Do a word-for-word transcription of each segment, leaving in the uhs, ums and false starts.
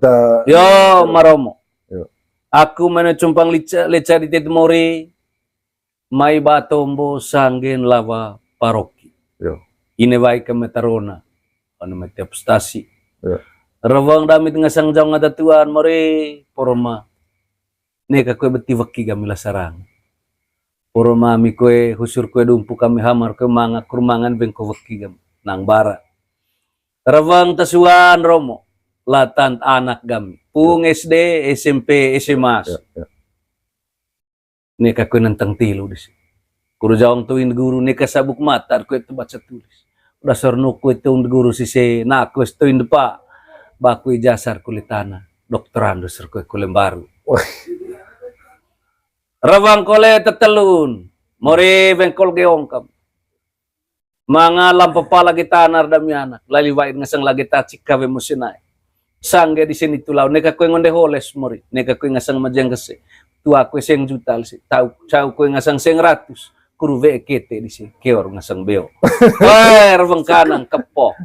Ta- Yo, maromo. Yo. Aku mena cumpang lica, leca di tet mori, mai ba tombo sanggen lawa paroki. Yo. Ine wai ke metarona, anu mete apostasi. Yo. Rawang damit ngasang jaung ada tuan mori, porma. Neka kue beti weki gami la sarang. Porma mi kue husur kue dumpu kami hamar kue manga kurmangan bengko weki gami. Nang bara. Rawang tasuan romo, latan anak gami. Pung S D, S M P, S M A. Ya, ya. Neka kue nenteng tilu disi. Kuru jaung tuin guru, neka sabuk mata, kue tu baca tulis. Dasar no kue tuin guru sise, na kue tuin depa. Ba kue jasar kule tanah, doktorandus kue kule baru. Wah. Rawang kole tetelun, mori bengkol geong kam. Manga lampa pala lagi tanar dami anak, lali wain ngasang lagi tacik kawe musinai. Sangge di sini tulau, neka kue ngonde holes mori, neka kue ngasang majang kese. Tua kue seng juta lisi, tau, cau kue ngasang seng ratus, kuru we kete di sini, keor ngasang beo. Weh, rawang kanang, kepo.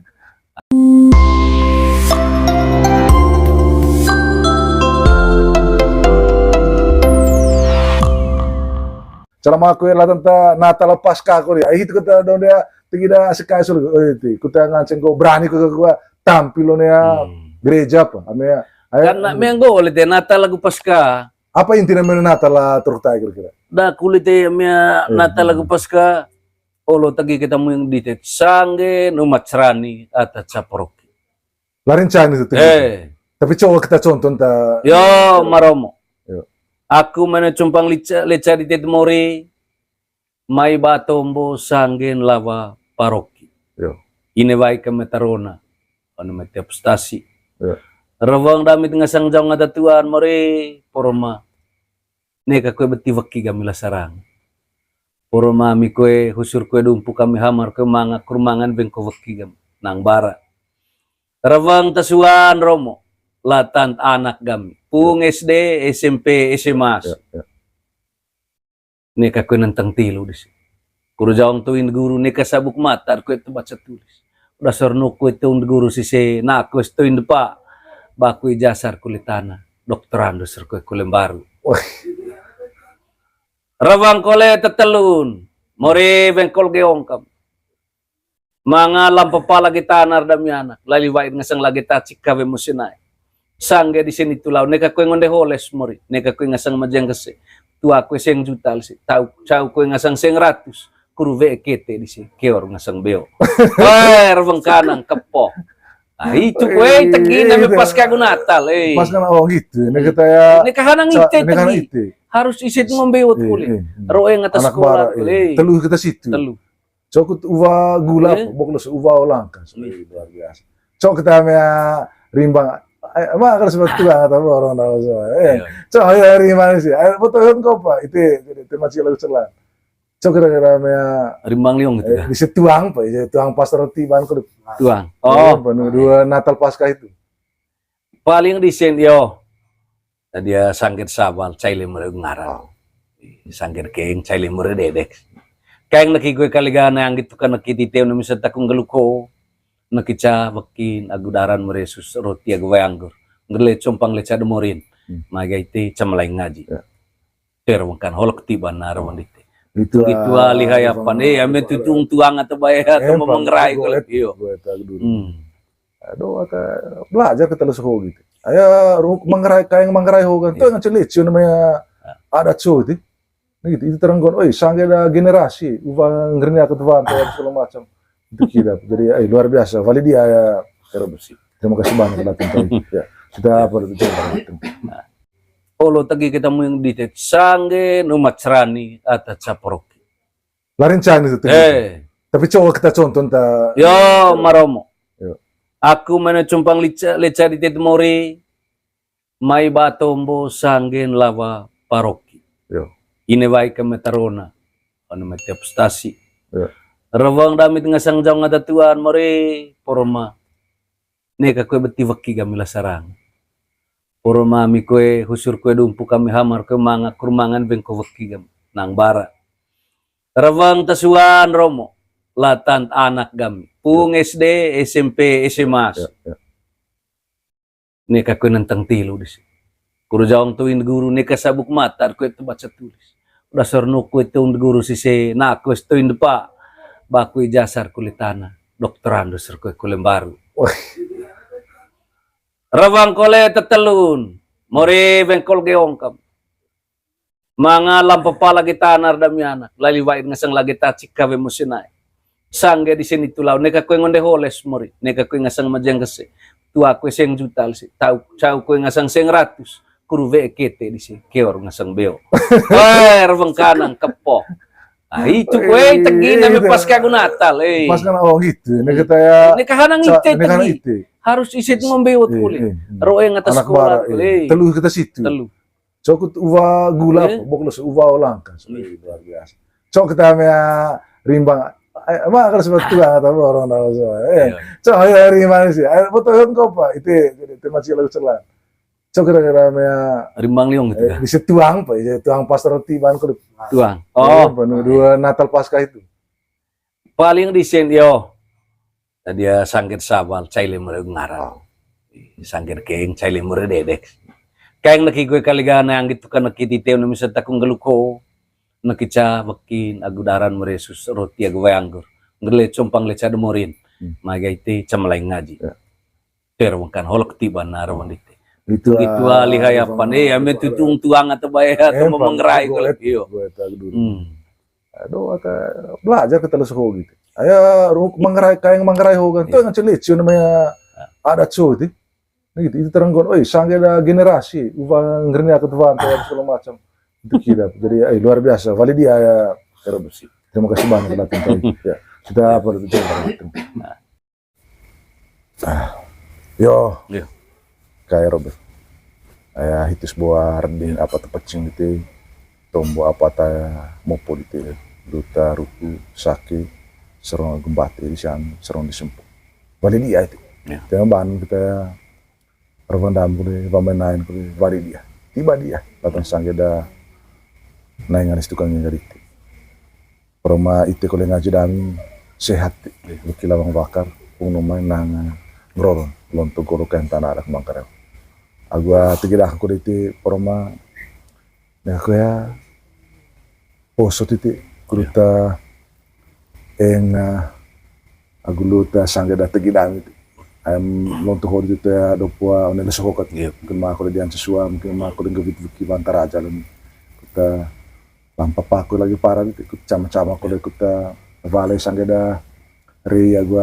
Selama aku ya latan ta Natal Paskah aku ya. Itu kata dong dia tinggi dah sekai sul. Oh, itu. Kuta nganceng kau berani kau kau tampil lo ya. Hmm. Gereja apa? Ame ya. Ayo. Karena menggo oleh dia Natal lagu Paskah. Apa intinya main Natal lah terus tak kira-kira? Dah kulit ya mea Natal lagu Paskah. Olo tagi kita muyang ditet sanggen umat serani ata caporoki. Larin cani tu. Eh. Tapi coba kita contoh ta. Yo, maromo. Yo. Aku mana cumpang lica, leca di tet mori, mai ba tombo sanggen lawa paroki. Yo. Ine wai ke metarona, anu mete apostasi. Yo. Rawang damit ngasang jaung ada tuan mori, porma. Neka kue beti weki gami la sarang. Porma mi kue husur kue dumpu kami hamar kue manga kurmangan bengko weki gami. Nang bara. Rawang tasuan romo, latan anak gami. Pung S D, S M P, S M A. Ya, ya. Neka kue nenteng tilu disi. Kuru jaung tuin guru, neka sabuk mata, kue tu baca tulis. Dasar no kue tuin guru sise, na kue tuin depa. Ba kue jasar kule tanah, doktorandus kue kule baru. Wah. Rawang kole tetelun, mori bengkol geong kam. Manga lampa pala lagi tanar dami anak, lali wain ngasang lagi tacik kawe musinai. Sangge di sini tulau, neka kue ngonde holes mori, neka kue ngasang majang kese. Tua kue seng juta lisi, tau, cau kue ngasang seng ratus, kuru we kete di sini, keor ngasang beo. Weh, rawang kanang, kepo. Ah, itu kue tegi nami pas kagu Natal, eh. Pas kan, oh gitu. Ini kita ya. Ini kahanang ite tegi. Harus isit ngombe wot kule. Roeng atas sekolah kule. Telu kita situ. Telu. Cokut uwa gula, boklos uwa olangka. Luar biasa. Cok kita mea rimbang. Ayo, ma kalau sebab tuang atau orang tahu semua. Eh, cok ayo rimbang sih. Ayo foto hon kopa. Itu itu masih lagu selang. Cok kira-kira mea rimbang liong gitu ya. Di setuang apa? Di setuang pas roti ban kulit. Tuang. Oh, penuh dua Natal Paskah itu. Paling di sen yo. Tadi ya sangkit sabal, caile mere ngaran. Sangkit keng, caile mere dedek. Keng neki gue kali gana yang gitu kan neki titeu nami setakung geluko. Neki ca wekin agu daran meresus roti agu wayanggur. Ngele compang leca demorin. Maga ite camalai ngaji. Ter wengkan holok tiba naro wandite. Itu alihai apan. Eh, ame tutung tuang atau bayar atau memengerai kalau iyo. Aduh, aka belajar kita lesu ho gitu. Ayo, ru-, manggarai, kayak manggarai ho kan. Tuh yang cili, cium namanya adat so itu. Nah, gitu, itu terenggon, oi, sangge ada generasi, uang ngerni aku tuan, segala macam. Itu kita. Jadi, eh, luar biasa. Valid ya, ya. Terima kasih banyak, Batin. Ya, kita apa itu? Olo tagi kita muyang ditet sangge numat serani ata caporoki. Larin cani tu. Eh. Tapi coba kita contoh ta. Yo, maromo. Yo. Aku mana cumpang lica, leca di tet mori, mai ba tombo sanggen lawa paroki. Yo. Ine wai ke metarona, anu mete apostasi. Yo. Rawang damit ngasang jaung ada tuan mori, porma. Neka kue beti weki gami la sarang. Porma mi kue husur kue dumpu kami hamar kue manga kurmangan bengko weki gami. Nang bara. Rawang tasuan romo. Latan anak gami. Pung S D, S M P, S M A. Ya, ya. Neka kue nenteng tilu disi. Kuru jaong tu inda guru, neka sabuk mata kue tu baca tulis. Dasar nu kue tu inda guru sise, na kue tu inda pa. Ba kue jasar kule tana, doktoran dasar kue kule baru. Wah. Rawang kole tetelun, mori bengkol geong kam. Manga lampa pala ge tanar dami anak, lali wa'in ngasang lagi tacik kawe musinai. Sangge di sini tulau, neka kue ngonde holes mori, neka kue ngasang majeng kese. Tua kue seng juta lisi, tau, cau kue ngasang seng ratus, kuru we kete di sini, keor ngasang beo. Weh, rawang kanang kepo. Ah, itu kue tegi nami pas kagu Natal, eh. Pas kan, oh gitu. Ini kita ya. Ini kahanang ite tegi. Harus isit ngombe wot kuli. Roe ngatas sekolah, eh. Telu kita situ. Telu. Cokut uwa gula, bok lo uwa olang kan. Luar biasa. Cok kita mea rimbang. Emang kalau sebab tuang atau orang tahu semua. Eh, cok ya rimbang sih. Ayo foto hon kau apa? Itu itu masih lagu selan. Cok kira-kira mea rimbang liong gitu ya. Di setuang apa? Ya tuang pas roti ban kulit. Tuang. Oh, penuh dua Natal Paskah itu. Paling di sen yo. Tadi ya sangkit sabal, caile mere ngaran. Sangkit keng, caile mere dedek. Keng neki gue kali gana yang gitu kan neki titeu nami setakung geluko. Neki ca bekin agu daran meresus roti agu wayanggur. Ngele compang leca demorin. Maga ite ca melai ngaji. Ter wengkan holok tiba naro wandite. Itu lihai apa nih? Ya men tutung tuang atau bayar atau menggerai kalau iyo. Aduh, ata belajar kita lesu ho gitu. Aya, manggarai, kayak manggarai ho kan. Tuh yang cili, cium namanya adat so itu. Nah, gitu, itu teranggon, oi, sangge ada generasi, uang ngerni aku tuan, segala macam. Itu kita. Jadi, eh, luar biasa. Wali dia ya, terima kasih banyak. Ya, kita apa itu? Ah, yo. Kae Robert. Aya hitus boa reding apa tepecing dite, tombo apa ta mopo dite, luta ruku, sake, serong gembate di sian, serong di sempo. Wali dia itu. Tema ban kita rawang damu kuli, wamain nain kuli, wali dia. Tiba dia, datang sangge da naingan is tukang ngga dite. Perma ite kole ngaji dami sehat, weki lawang wakar, pung numai nang ngeroron, lonto goro kain tanah adat mangkareo. Agu tegi dah aku dite perma, ya aku ya, poso titi, kuruta, eng, agu luta sangge da tegi dami ti. Ayam lonto hodi titi ya, dopua, one leso hokat. Mungkin ma kole dian sesua, mungkin ma kole ngewit weki bantar aja lem. Kuta lampa paku lagi parah gitu, ikut cama-cama kole kuta vale sangge da ri agu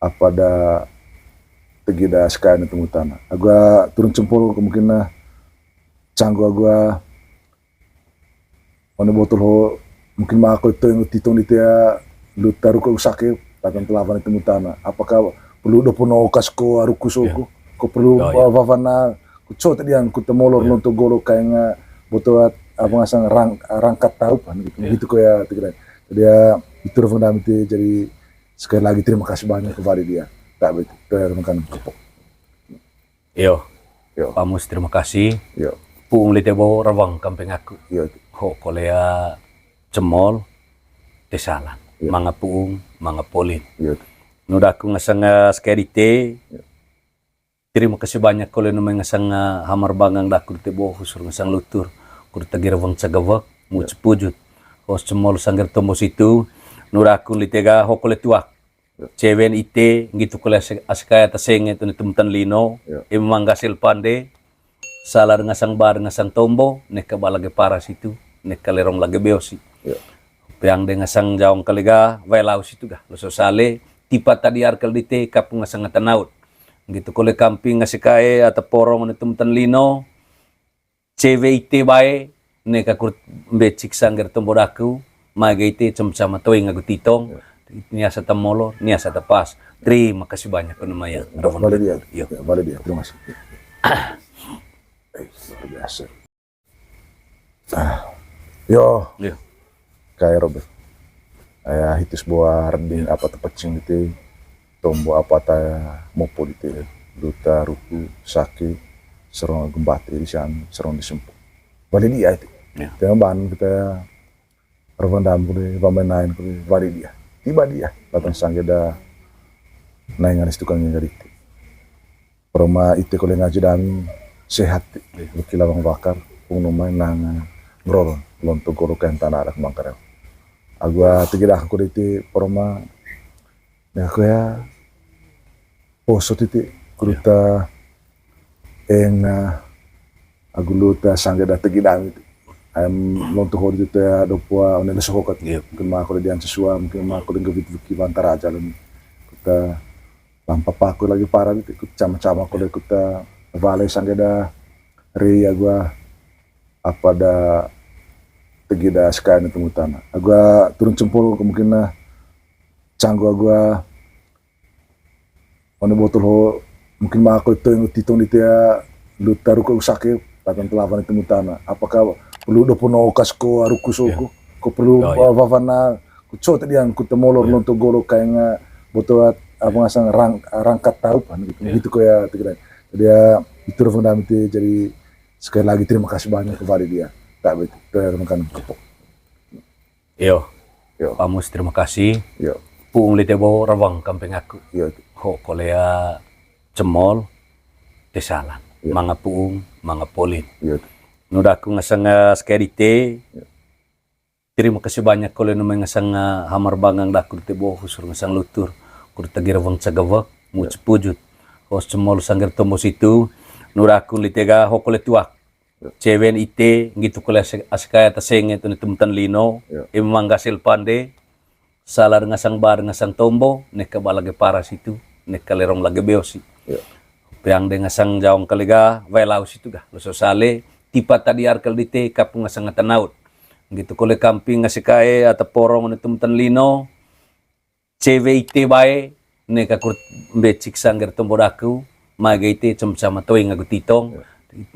apa da tegi da sekain itu mutana. Agu turun cempol kemungkinan canggu agu one botol ho mungkin ma kole toing titong di tia luta ruku sake, datang telawan itu mutana. Apakah perlu dopo no kas ko aruku soko? Ko perlu wawahna, ko co tadi yang kuta molor lonto golo kayak nga botol apa ngasang rang, rangkat tau pan gitu. Gitu ko ya, tegi da. Jadi ya, itu rawang damu ti, jadi sekali lagi terima kasih banyak kepada dia. Tak betul, terima kasih kepok. Iyo. Pamus, terima kasih. Puung lite bo rawang kampeng aku. Ho kolea cemol, tesalan. Manga puung, manga polin. Nu daku ngasang, eh, sekali dite. Terima kasih banyak kole nu mai ngasang, eh, hamar bangang daku dite bo husur ngasang lutur. Kur tegi rawang cagawak, mu cepujut. Hos cemol sangger tombo situ. Nu daku lite ga ho kole tuak. Cewen ite, nggitu kole asik, asikaya tasenge tu ni temutan lino, ema manggasil pande, salar ngasang bar ngasang tombo, neka ba lage paras itu, neka lerong lage beosi. Peang de ngasang jaong kalega, wae laus itu ga, loso sale, tipa tadi arkal dite, kapu ngasang ata naut. Nggitu kole kamping asikae, ata porong ni temutan lino, cewe ite bae, neka kurt mbecik sangger tombo daku, mage ite cem-cem toing agu titong, niasa ta molor, niasa ta pas. Terima kasih banyak, Pak Numaya. Balik dia. Balik dia. Terima kasih. Eh, luar biasa. Ah, yo. Kae Robert. Aya hitus boa redin apa tepecing dite, tombo apa ta mopo dite, luta ruku, sake, serong gembate di sian, serong di sempo. Bali dia itu. Tema ban kita rawang damu kuli, pamain nain kuli, bali dia. Tiba dia, datang sangge da naingan is tukang ngga dite. Paroma ite kole ngaji dami sehat, weki lawang wakar, pung numai nang ngrolon, lonto golo kain tanah adat Mangkareo. Agu a tegi daku kole ite paroma, ya, aku ya, poso titi, kuruta, eng, ah, agu luta sangge da tegi dami. Ayam lonto hodi titi ya, dopo a, one leso hokat. Iya. Mungkin mako di Dian Sesua, mungkin mako di Gevit Vuki Bantaraja lagi. Kuta lampa paku lagi para titi, kuta cama-cama kole kuta vale sangge da rei agu a apa da tegi da sekain itu mutana. Agu a turun cempol kemungkinan canggu agu a One botol ho, mungkin mako itu yang titong di tia luta ruko usake, tatan telawan itu mutana. Apakah perlu dopo no kas ko aruku soko? Ko perlu, oh, iya, wa-, wawana, ko cote dian, ko temolor lonto golo kayak nga botol at-, apa ngasang rang-, rangkat tarupan gitu. Iya. Gitu ko ya, tegi da. Jadi ya, itu ruang dami ti, jadi sekali lagi terima kasih banyak kepada dia. Tak betul, terima kasih kepok. Iyo. Iyo. Pamus, terima kasih. Iyo. Puung lite bo rawang kampeng aku. Iyo. Ho kolea cemol, tesalan. Iyo. Manga puung, manga polin. Iyo. Nu daku ngasang, eh, sekali te. Iyo. Terima kasih banyak kole nu mai ngasang, eh, hamar bangang daku te bo husur ngasang lutur. Kudu tegi rawang cagawak, mu cepujut. Hos cemol sangger tombo situ. Nu daku lite ga ho kole tuak. Cewen ite, nggitu kole ase-, asekaya ta senge tu ni temutan lino, eme mangga selpande, salar ngasang bar ngasang tombo, neka ba lage paras itu, neka lerong lage beosi. Peang de ngasang jaong kalega, wae lau situ ga, loso sale, tipa tadi arkel dite, kapung ngasang ata naut. Nggitu kole kamping ngasekae, ata porong ni temutan lino, cewe ite bae, neka kurt mbecik sangger tombo daku, mage ite cem sama toing agu titong,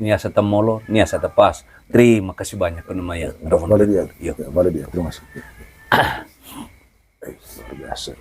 niasa ta molor, niasa ta pas. Terima kasih banyak, Pak Numayan. Balik dia. Iya. Ya, balik dia. Terima kasih. Eh, luar biasa.